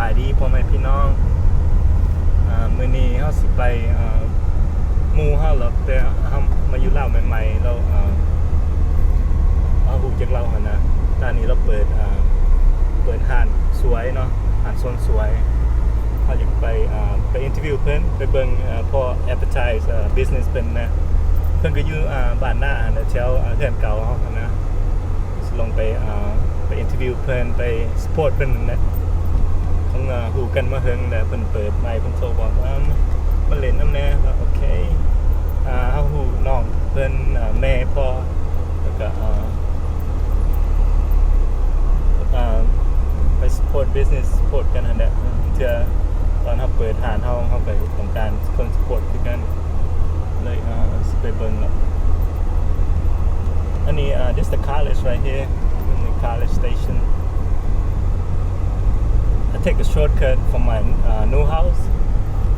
ສະບາຍດີພໍ່ແມ່ພີ່ນ້ອງ ອາ ມື້ນີ້ເຮົາຊິໄປ ອາ ໝູ່ເຮົາ ແຕ່ເຮົາມາຢູ່ລາວໃໝ່ໆ ແລ້ວ ອາ ເຮົາຮູ້ຈັກລາວຫັ້ນນະ ຕອນນີ້ລາວເປີດ ອາ ເປີດຮ້ານສວຍເນາະ ຮ້ານເສີມສວຍ ເຮົາຢາກໄປ ອາ ໄປອິນເຕີວິວເພິ່ນ ໄປເບິ່ງ ອາ ພໍແອັດເວີທາຍ ອາ ບິສເນສເພິ່ນນະ ເພິ່ນກໍຢູ່ ອາ ບ້ານນາຫັ້ນນະ ແຖວ ອາ ເຮືອນເກົ່າເຮົາຫັ້ນນະ. ຊິລົງໄປ ເອີ ໄປອິນເຕີວິວເພິ່ນ ໄປສະໂພດເພິ່ນນັ້ນແຫຼະ ຄົງ ເອີ ຮູ້ກັນມາເຫິງແລ້ວ ເພິ່ນເປີດໃໝ່ ເພິ່ນໂທບອກວ່າ ມາຫຼິ້ນນຳແດ່ ກໍໂອເຄ ເຮົາຮູ້ນ້ອງເພິ່ນ ແມ່ພໍ່ ແລ້ວກໍ ເອີ ໄປສະໂພດບິສເນສ ສະໂພດກັນຫັ້ນແຫຼະ ເທື່ອຕອນເຮົາເປີດຮ້ານ ເຮົາ ເຮົາກໍຕ້ອງການຄົນສະໂພດຄືກັນ. ເລີຍ ເອີ ຊິໄປເບິ່ງລະ ອັນນີ້ ເອີ this the college right here, the college station. I take a shortcut from my, uh, new house.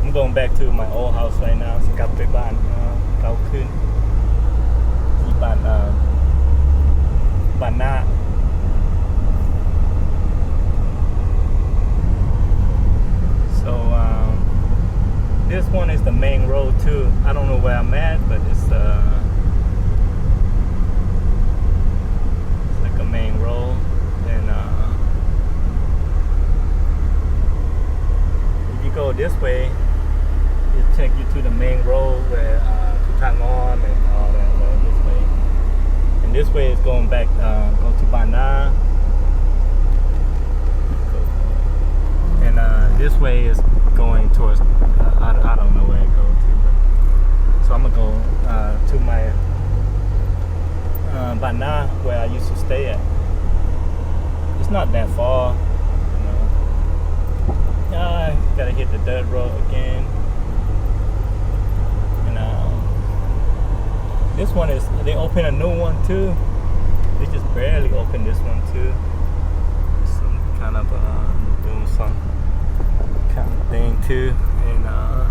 I'm going back to my old house right now. ຊິກັບໄປບ້ານ ເອີ ເກົ່າຄືນ ທີ່ບ້ານ ເອີ ບ້ານນາ. So, um, this one is the main road too. I don't know where I'm at, but it's, uh, it's like a main road. And, uh, if you go this way, it take you to the main road where, uh, Tutanon and all that, uh, this way. And this way is going back, uh, go to Bana. And, uh, this way is going towards, uh, I, I don't know where it goes to, but, so I'm gonna go, uh, to my, uh, Bana where I used to stay at. It's not that far, you know. I gotta hit the dirt road again. And, uh, this one is, they open a new one too. They just barely open this one too. Some kind of, uh, doing some kind of thing too. And, uh,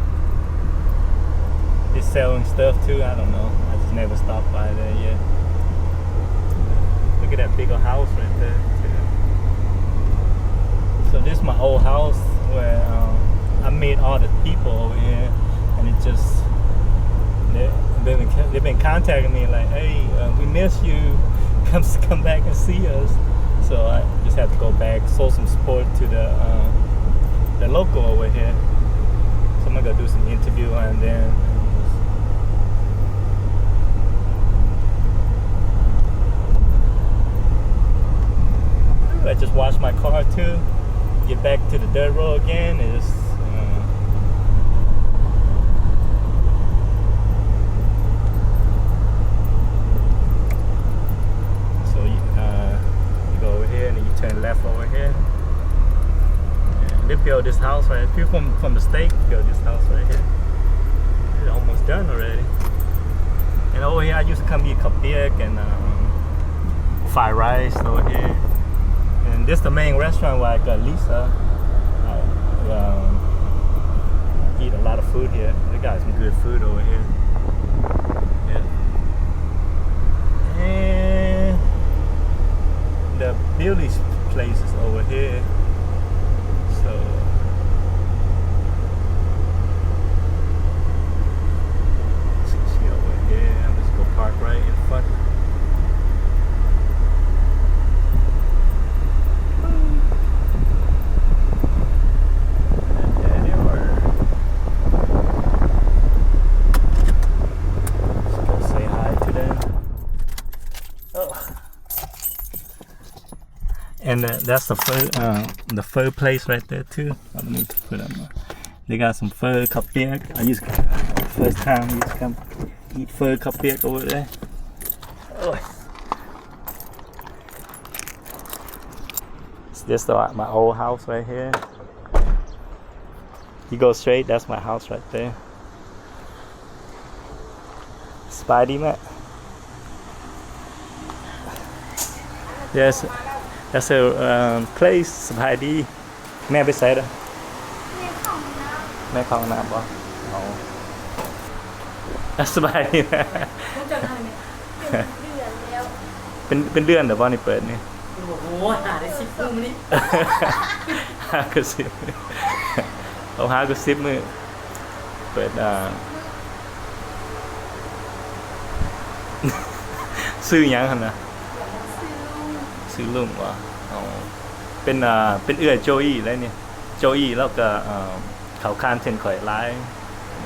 they selling stuff too. I don't know. I just never stopped by there yet. Look at that big old house right there too. So this is my old house where, um, I meet all the people over here, and it just, they, they've been, they've been contacting me like, "Hey, uh, we miss you. Come, come back and see us." So I just have to go back, show some support to the, um, the local over here. So I'm gonna go do some interview and then I just wash my car too. Get back to the dirt road again. Is, uh, so you, uh, you go over here and then you turn left over here. And they build this house right. People from, from the state build this house right here. It's almost done already. And over here, I used to come eat kapiak and, um, fried rice over here. And this the main restaurant where I got Lisa. I, um, eat a lot of food here. They got some good food over here. Yeah. And the beauty place is over here. So, so she over here. I'm just gonna park right in front. And there they are. Just go say hi to them. Oh. And, uh, that's the pho, uh, the pho place right there too. I need to put up my, they got some pho, kapiak. I used, first time I used to come eat pho, kapiak over there. Oh. This the, my old house right here. You go straight, that's my house right there. ສະບາຍດີແມ່. Yes, that's a, um, place. ສະບາຍດີ. ແມ່ໄປໃສລະ? ແມ່ເຂົ້າຫ້ອງນ້ຳ. ແມ່ເຂົ້າຫ້ອງນ້ຳບໍ່? ເອົາ ສະບາຍດີແມ່. ເປັນເດືອນແລ້ວ. ເປັນ ເປັນເດືອນແລ້ວບໍ່ນີ້ເປີດນີ້? ໂອ້ໂຫ ຫາໄດ້ສິບມື້ນີ້. ຫ້າກັບສິບ ເອົາຫ້າກັບສິບມື້ ເປີດ ອ່າ ຊື່ຫຍັງຫັ້ນນະ? ຊື່ລຸ້ງ ຊື່ລຸ້ງຫວາ? ອໍ ເປັນ ອ່າ ເປັນເອື້ອຍໂຈອີ່ໄດ໋ນີ້ ໂຈອີ່ລາວກໍ ອ່າ ເຂົ້າຄານເຊັ່ນຂ້ອຍຫຼາຍ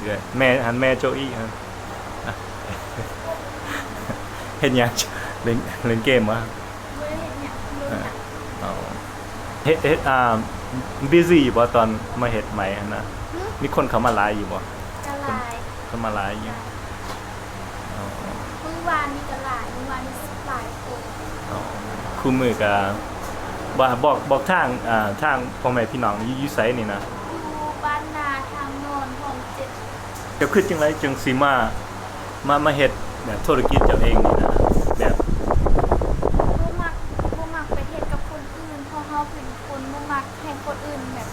ເອື້ອຍ ແມ່ຫັ້ນ ແມ່ໂຈອີ່ຫັ້ນ ເຮັດຫຍັງ? ເຫຼັ້ນ ເຫຼັ້ນເກມຫວາ? ບໍ່ໄດ້ເຮັດຫຍັງ ບໍ່ໄດ້ເຮັດຫຍັງ. ອໍ ເຮັດ ເຮັດ ອ່າ busy ຢູ່ບໍ່ ຕອນມາເຮັດໃໝ່ຫັ້ນນະ? ຫື? ມີຄົນເຂົ້າມາຫຼາຍຢູ່ບໍ່? ກໍຫຼາຍ ຄົນມາຫຼາຍຢູ່. ອໍ ມື້ວານນີ້ກໍຫຼາຍ ມື້ວານນີ້ສິບປາຍຄົນ. ອໍ ຄູ່ມື້ກໍ ບອກ ບອກ ບອກທາງ ອ່າ ທາງພໍ່ແມ່ພີ່ນ້ອງຢູ່ ຢູ່ໃສນີ້ນະ? ຢູ່ບ້ານນາທາງນອນ ຫ້ອງເຈັດ. ເຈົ້າຄິດຈັ່ງໃດຈຶ່ງຊິມາ ມາ ມາເຮັດແບບທຸລະກິດເຈົ້າເອງນີ້ນະ ແບບ ບໍ່ມັກ ບໍ່ມັກໄປເຮັດກັບຄົນອື່ນ ເພາະເຮົາເປັນຄົນບໍ່ມັກໃຫ້ຄົນອື່ນແບບ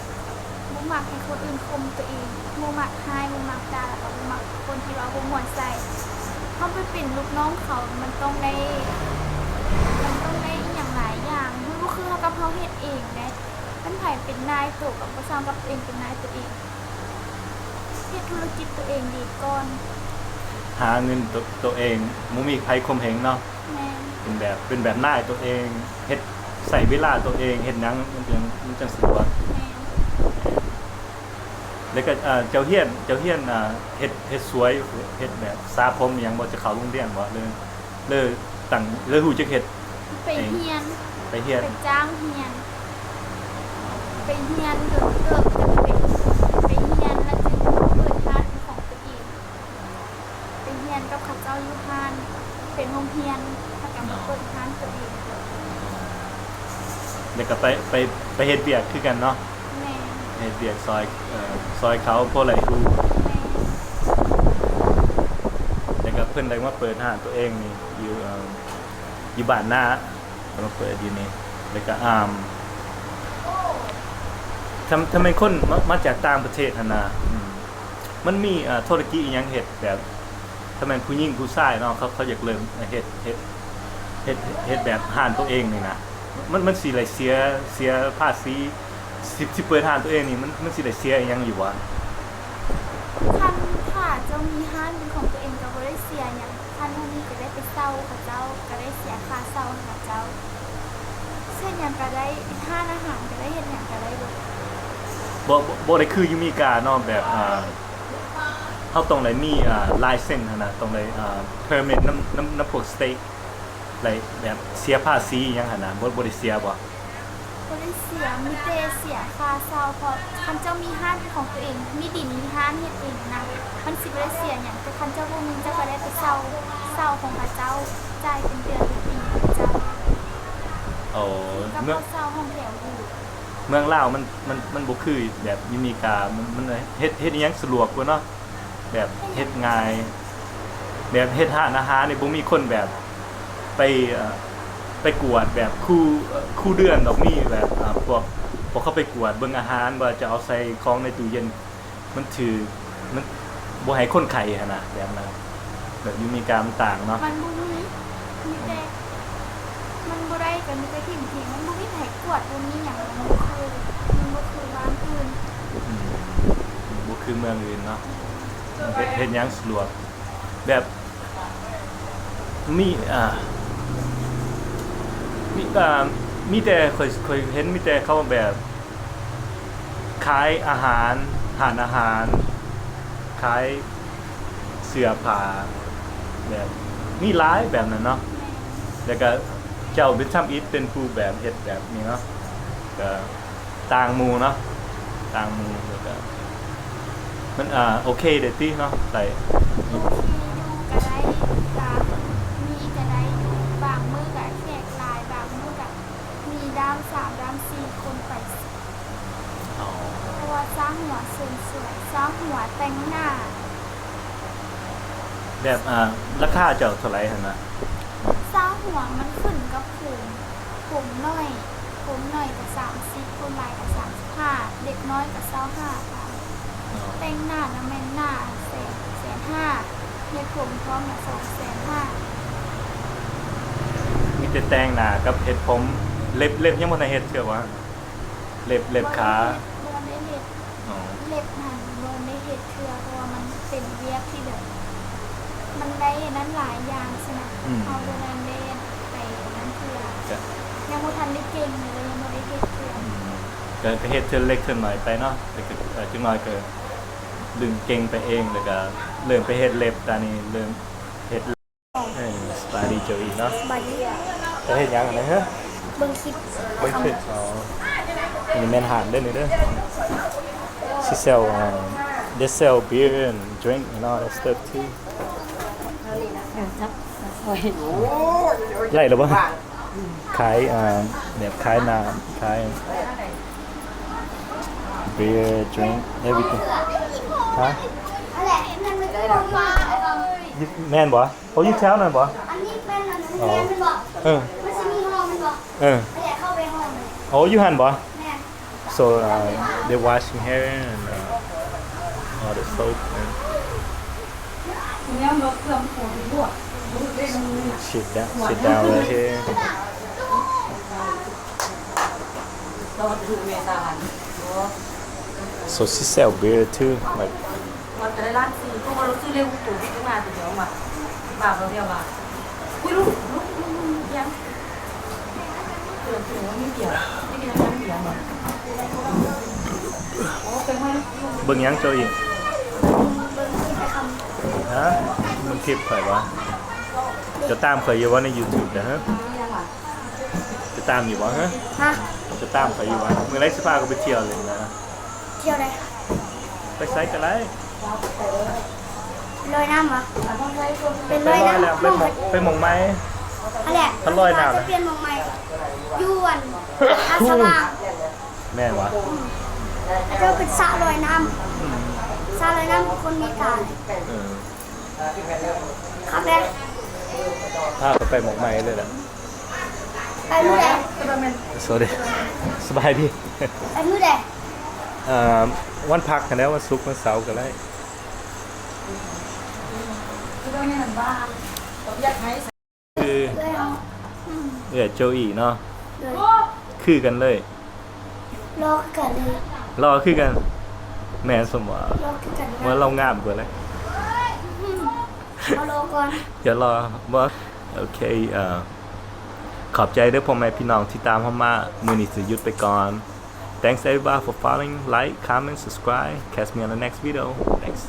ບໍ່ມັກໃຫ້ຄົນອື່ນຂົ່ມຕົວເອງ ບໍ່ມັກຮ້າຍ ບໍ່ມັກດ່າ ແລ້ວກໍບໍ່ມັກຄົນທີ່ເວົ້າບໍ່ມ່ວນໃສ່. ເຮົາໄປເປັນລູກນ້ອງເຂົາ ມັນຕ້ອງໄດ້ ມັນຕ້ອງໄດ້ອີ່ຫຍັງຫຼາຍຢ່າງ ມັນບໍ່ຄືເຮົາກັບເຮົາເຮັດເອງເດ້. ຄັນໃຜເປັນນາຍໂຕກໍບໍ່ຊ່ຳກັບຕົວເອງເປັນນາຍຕົວເອງ. ເຮັດທຸລະກິດຕົວເອງດີກ່ອນ ຫາເງິນຕົວ ຕົວເອງ ບໍ່ມີໃຜຂົ່ມເຫງເນາະ. ແມ່ນ ເປັນແບບ ເປັນແບບນາຍຕົວເອງ ເຮັດ ໃຊ້ເວລາຕົວເອງ ເຮັດຫຍັງມັນຈັ່ງ ມັນຈັ່ງສະດວກ. ແມ່ນ ແລ້ວກໍ ເອີ ເຈົ້າຮຽນ ເຈົ້າຮຽນ ອ່າ ເຮັດ ເຮັດສວຍ ເຮັດແບບສະຜົມອີ່ຫຍັງບໍ່? ຈະເຂົ້າໂຮງຮຽນບໍ່ ຫຼື ຫຼືຕັ້ງ ຫຼືຮູ້ຈັກເຮັດ? ໄປຮຽນ ໄປຮຽນ ໄປຈ້າງຮຽນ ໄປຮຽນຈົນເກີບ ຈັ່ງໄປ ໄປຮຽນ ແລ້ວຈຶ່ງເປີດຮ້ານເປັນຂອງຕົວເອງ. ໄປຮຽນກັບເຂົາເຈົ້າຢູ່ຮ້ານ ເປັນໂຮງຮຽນ ແລ້ວກໍມາເປີດຮ້ານຕົວເອງ. ແລ້ວກໍໄປ ໄປ ໄປເຮັດວຽກຄືກັນເນາະ. ແມ່ນ ເຮັດວຽກຊ່ອຍ ເອີ ຊ່ອຍເຂົາພໍໄດ້ຮູ້. ແມ່ນ ແລ້ວກໍເພິ່ນໄດ້ມາເປີດຮ້ານຕົວເອງນີ້ຢູ່ ເອີ ຢູ່ບ້ານນາ ມາເປີດຢູ່ນີ້ ແລ້ວກໍ ອ່າ ຖ້າ ຖ້າແມ່ນຄົນມາ ມາຈາກຕ່າງປະເທດຫັ້ນນະ ອືມ ມັນມີ ອ່າ ທຸລະກິດອີ່ຫຍັງເຮັດແບບ ຖ້າແມ່ນຜູ້ຍິງຜູ້ຊາຍເນາະ ເຂົາ ເຂົາຢາກເລີ່ມເຮັດ ເຮັດ ເຮັດ ເຮັດແບບຮ້ານຕົວເອງນີ້ນະ ມັນ ມັນຊິໄດ້ເສຍ ເສຍພາສີ ຊິ ຊິເປີດຮ້ານຕົວເອງນີ້ ມັນ ມັນຊິໄດ້ເສຍອີ່ຫຍັງຢູ່ບໍ່? ຄັນຖ້າເຈົ້າມີຮ້ານເປັນຂອງຕົວເອງກໍບໍ່ໄດ້ເສຍຫຍັງ. ຄັນບໍ່ມີກໍໄດ້ໄປເຊົ່າເຂົາເຈົ້າ ກໍໄດ້ເສຍຄ່າເຊົ່າໃຫ້ເຂົາເຈົ້າ. ເຮັດຫຍັງກໍໄດ້ ເຮັດຮ້ານອາຫານກໍໄດ້ ເຮັດຫຍັງກໍໄດ້ເບິດ. ບໍ່ ບໍ່ ບໍ່ໄດ້ຄືຢູ່ອາເມລິກາເນາະ ແບບ ອ່າ ເຮົາຕ້ອງໄດ້ມີ ອ່າ license ຫັ້ນນະ ຕ້ອງໄດ້ ອ່າ permit ນຳ ນຳ ນຳພວກ state ໄດ້ແບບເສຍພາສີຫຍັງຫັ້ນນະ ບໍ່ ບໍ່ໄດ້ເສຍບໍ່? ບໍ່ໄດ້ເສຍ ມີແຕ່ເສຍຄ່າເຊົ່າ ເພາະຄັນເຈົ້າມີຮ້ານເປັນຂອງຕົວເອງ ມີດິນມີຮ້ານເຮັດເອງນະ ມັນຊິບໍ່ໄດ້ເສຍຫຍັງ ແຕ່ຄັນເຈົ້າບໍ່ມີ ເຈົ້າກໍໄດ້ໄປເຊົ່າ ເຊົ່າຂອງເຂົາເຈົ້າ ຈ່າຍເປັນເດືອນເປັນປີຂອງເຈົ້າ. ໂອ້ ຄືກັບເຮົາເຊົ່າຫ້ອງແຖວຢູ່. ເມືອງລາວມັນ ມັນ ມັນບໍ່ຄືແບບຢູ່ອາເມລິກາ ມັນ ມັນເຮັດ ເຮັດອີ່ຫຍັງສະດວກກວ່າເນາະ. ແບບເຮັດງ່າຍ ແບບເຮັດຮ້ານອາຫານນີ້ບໍ່ມີຄົນແບບໄປ ເອີ ໄປກວດແບບຄູ່ ເອີ ຄູ່ເດືອນດອກ ມີແບບ ເອີ ພວກ ພວກເຂົາໄປກວດເບິ່ງອາຫານວ່າຈະເອົາໃສ່ຂອງໃນຕູ້ເຢັນ ມັນຖືກ ມັນບໍ່ໃຫ້ຄົນໄຂ້ຫັ້ນນະ ແບບນັ້ນ. ແບບຢູ່ອາເມລິກາມັນຕ່າງເນາະ. ມັນບໍ່ມີ ມີແຕ່ ມັນບໍ່ໄດ້ກໍມີແຕ່ຖິ້ມຖິ້ມ ມັນບໍ່ມີໃຜກວດ ບໍ່ມີຫຍັງ ມັນບໍ່ຄື ມັນບໍ່ຄືບ້ານອື່ນ. ອືມ ບໍ່ຄືເມືອງອື່ນເນາະ ເຮັດ ເຮັດຫຍັງສະດວກ ແບບມີ ອ່າ ມີ ອ່າ ມີແຕ່ຂ້ອຍ ຂ້ອຍເຫັນມີແຕ່ເຂົາແບບ ຂາຍອາຫານ ຮ້ານອາຫານ ຂາຍເສື້ອຜ້າ ແບບມີຫຼາຍແບບນັ້ນເນາະ. ແລ້ວກໍເຈົ້າເປັນທຳອິດເປັນຜູ້ແບບເຮັດແບບນີ້ເນາະ ກໍຕ່າງໝູ່ເນາະ ຕ່າງໝູ່ ແລ້ວກໍມັນ ອ່າ ໂອເຄເດຕິເນາະ ໄດ້ ໂອເຄຢູ່ ກໍໄດ້ ກໍມີກໍໄດ້ຢູ່ ບາງມື້ກໍແຂກຫຼາຍ ບາງມື້ກໍ ມີດ້າມສາມດ້າມສີ່ຄົນໄປ. ອໍ ເພາະວ່າຊ່າງຫົວເສີມສວຍ ຊ່າງຫົວແຕ່ງໜ້າ. ແບບ ອ່າ ລາຄາເຈົ້າເທົ່າໃດຫັ້ນນະ? ຊ່າງຫົວມັນຂຶ້ນກັບຜົມ ຜົມໜ້ອຍ ຜົມໜ້ອຍກໍສາມສິບ ຜົມຫຼາຍກໍສາມສິບຫ້າ ເດັກນ້ອຍກໍຊາວຫ້າພັນ. ອໍ ແຕ່ງໜ້ານະແມ່ນໜ້າແສນ ແສນຫ້າ ເຮັດຜົມພ້ອມນະສອງແສນຫ້າ. ມີແຕ່ແຕ່ງໜ້າກັບເຮັດຜົມ ເລັບ ເລັບຍັງບໍ່ໄດ້ເຮັດເທື່ອຫວາ? ເລັບ ເລັບຂາ ບໍ່ໄດ້ເຮັດ ອໍ ເລັບຫັ້ນບໍ່ໄດ້ເຮັດເທື່ອ ເພາະວ່າມັນເປັນວຽກທີ່ແບບ ມັນໄດ້ອັນນັ້ນຫຼາຍຢ່າງຊີ້ນະ ອືມ ເຮົາບໍ່ທັນໄດ້ໄປອັນນັ້ນເທື່ອ ກະ ຍັງບໍ່ທັນໄດ້ເກັ່ງເລີຍ ຍັງບໍ່ໄດ້ເຮັດເທື່ອ ອືມ ກະ ກະເຮັດເທື່ອເລັກເທື່ອໜ້ອຍໄປເນາະ ແລ້ວກະ ເອີ ຈັກໜ້ອຍກະດຶງເກັ່ງໄປເອງ ແລ້ວກະເລີ່ມໄປເຮັດເລັບ ຕອນນີ້ເລີ່ມເຮັດ ເອີ ສະບາຍດີໂຈອີເນາະ ສະບາຍດີ ຈະເຮັດຫຍັງຫັ້ນນະ? ເບິ່ງຄລິບ ເບິ່ງຄລິບ ອໍ ອັນນີ້ແມ່ນຮ້ານເດີນີ້ເດີ She sell, um, they sell beer and drink and all that stuff too. ໄດ້ແລ້ວບໍ່? ຂາຍ ອ່າ ແບບຂາຍນ້ຳ ຂາຍ beer, drink, everything. ຮະ? ແມ່ນບໍ່? ໂອ້ ຢູ່ແຖວນັ້ນບໍ່? ອັນນີ້ແມ່ນອັນນັ້ນ ອໍ ແມ່ນບໍ່? ເອີ ມັນຊິມີຫ້ອງແມ່ນບໍ່? ເອີ ອັນນີ້ເຂົ້າໄປຫ້ອງ ໂອ້ ຢູ່ຫັ້ນບໍ່? ແມ່ນ So, uh, they're washing hair and, uh, all the soap and sit down, sit down right here. So she sell beer too, like ເບິ່ງຫຍັງເຈົ້າອີກ? ຮະ? ເບິ່ງຄລິບຂ້ອຍບໍ່? ເຈົ້າຕາມຂ້ອຍຢູ່ບໍ່ໃນ YouTube ນະ? ເຈົ້າຕາມຢູ່ບໍ່? ຮະ? ເຈົ້າຕາມຂ້ອຍຢູ່ບໍ່? ມື້ໃດຊິພາຂ້ອຍໄປທ່ຽວເລີຍນະ? ທ່ຽວໃດ? ໄປໃສກໍໄດ້. ລອຍນ້ຳຫວາ? ເປັນລອຍນ້ຳ ໄປໝ່ອງ ໄປໝ່ອງໃໝ່. ຫັ້ນແຫຼະ ຄັນລອຍນ້ຳ ຈະປ່ຽນໝ່ອງໃໝ່ ຢູ່ອັນ ທ່າສະຫວ່າງ. ແມ່ນຫວາ? ອືມ ເຂົາເຈົ້າເປັນສະລອຍນ້ຳ. ອືມ ສະລອຍນ້ຳຄົນເມກາ. ເອີ ຄັກແດ່. ພາໄປໝ່ອງໃໝ່ເລີຍລະ. ໄປມື້ໃດ? Sorry. ສະບາຍດີ. ໄປມື້ໃດ? ເອີ ວັນພັກຫັ້ນແຫຼະ ວັນສຸກ ວັນເສົາກໍໄດ້. ຄື ເອື້ອຍໂຈອີເນາະ. ໂດຍ ຄືກັນເລີຍ. ຫຼໍ່ຄືກັນເລີຍ. ຫຼໍ່ຄືກັນ. ແມ່ນສົມວ່າ ຫຼໍ່ຄືກັນ. ວ່າລາວງາມກວ່າແຫຼະ. ເອົາຫຼໍ່ກ່ອນ. ຢ່າຫຼໍ່. ບໍ່. ໂອເຄ ເອີ ຂອບໃຈເດີພໍ່ແມ່ພີ່ນ້ອງທີ່ຕາມເຮົາມາ. ມື້ນີ້ຊິຢຸດໄປກ່ອນ. Thanks everybody for following. Like, comment, subscribe. Catch me on the next video. Thanks.